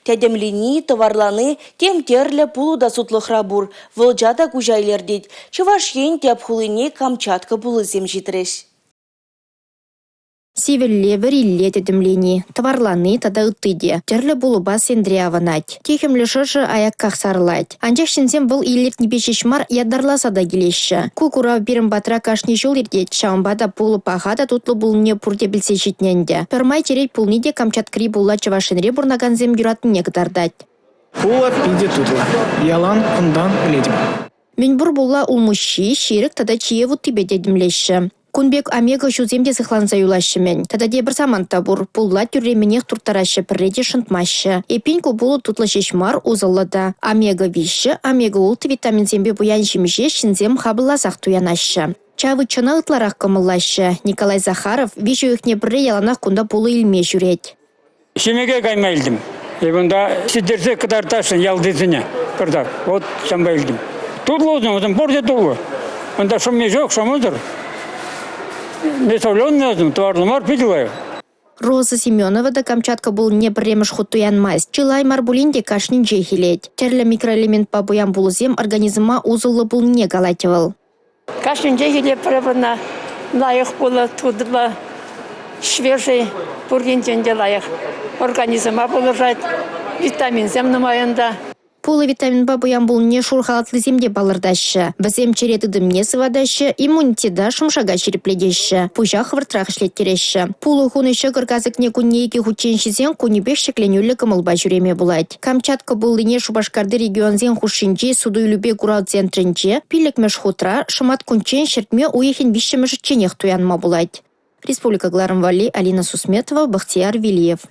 Тӗтӗмлени, тӑварлани, тем тӗрлӗ пулӑ та сутлӑхра пур. Вӑлча та куҫа илӗртет. Чӑваш Ен тӗп хулине Камчатка пуллисем ҫитрӗҫ. Сивӗлле, вӗрилле тӗтӗмлени, тӑварлани тата ытти те – тӗрлӗ пулӑпа сентре авӑнать. Техӗмлӗ шӑршӑ аякках сарӑлать. Анчах ҫынсем вӑл илӗртнипе ҫеҫ мар, ятарласа та килеҫҫӗ. Ку курав пирӗн патра кашни ҫул иртет, ҫавӑнпа та пулӑ паха та тутлӑ пулнине пурте пӗлсе ҫитнӗ ӗнтӗ. Пӗрмай черет пулни те Камчаткӑри пулла Чӑваш Енре пурӑнакансем юратнине кӑтартать. Пулӑ питӗ тутлӑ. Ялан кунтан илетӗп. Мӗн пур пулла улмуҫҫи, ҫирӗк тата чие вуттипе тӗтӗмлеҫҫӗ. Кун пек омега ҫусем те сыхланса юлаҫҫӗ-мӗн. Тата тепӗр самант та пур – пулла тӳрремӗнех турттараҫҫӗ, пӗрре те шӑнтмаҫҫӗ. Эппин, ку пулӑ тутлӑ ҫеҫ мар, усӑллӑ та. Омега-3, омега-6 витаминсемпе пуян ҫимӗҫе ҫынсем хапӑлласах туянаҫҫӗ. Чавычӑна ытларах кӑмӑллаҫҫӗ. Николай Захаров виҫ уйӑхне пӗрре яланах кунта пулӑ илме ҫӳрет. Ҫимӗке кайма илтӗм. Эп унта ҫитерсе кӑтартасшӑн ялтисене пӗртак. Вот ҫавӑнпа илтӗм. Тутлӑ вӗсем, вӗсем пурте тутлӑ. Унта шӑмми ҫук, шӑмӑсӑр. Не соленый вӗсем, тӑварлӑ мар, питӗ лайӑх. Роза Семенова та Камчатка пуллине пӗрремӗш хут туянмасть. Чылай мар пулин те кашнинчех илет. Тӗрлӗ микроэлементпа пуян пулӑсем организма усӑллӑ пулнине калать вӑл. Кашнинчех илетпӗр ӑна. Лайӑх пулӑ, тутлӑ, свежий, пур енчен те лайӑх. Организма пулӑшать, витаминсем нумай унта. Пулӑ витаминпа пуян пулнине шур халатлисем те палӑртаҫҫӗ. Вӗсем чӗре тытӑмне сыватаҫҫӗ, иммунитета, шӑм-шака ҫирӗплетеҫҫӗ, пуҫа хӑвӑртрах ӗҫлеттереҫҫӗ. Пулӑ хунӑ ҫӑкӑр касӑкне кунне икӗ хутчен ҫисен кунӗпех ҫӗкленӳллӗ кӑмӑлпа ҫӳреме пулать. Камчатка пуллине Шупашкарти регионсен хушшинчи суту-илӳпе курав центрӗнче пиллӗкмӗш хутра шӑматкунччен ҫӗртме уйӑхӗн виҫҫӗмӗшӗчченех туянма пулать. Республика кӑларӑм валли Алина Сусметова, Бахтияр Велиев.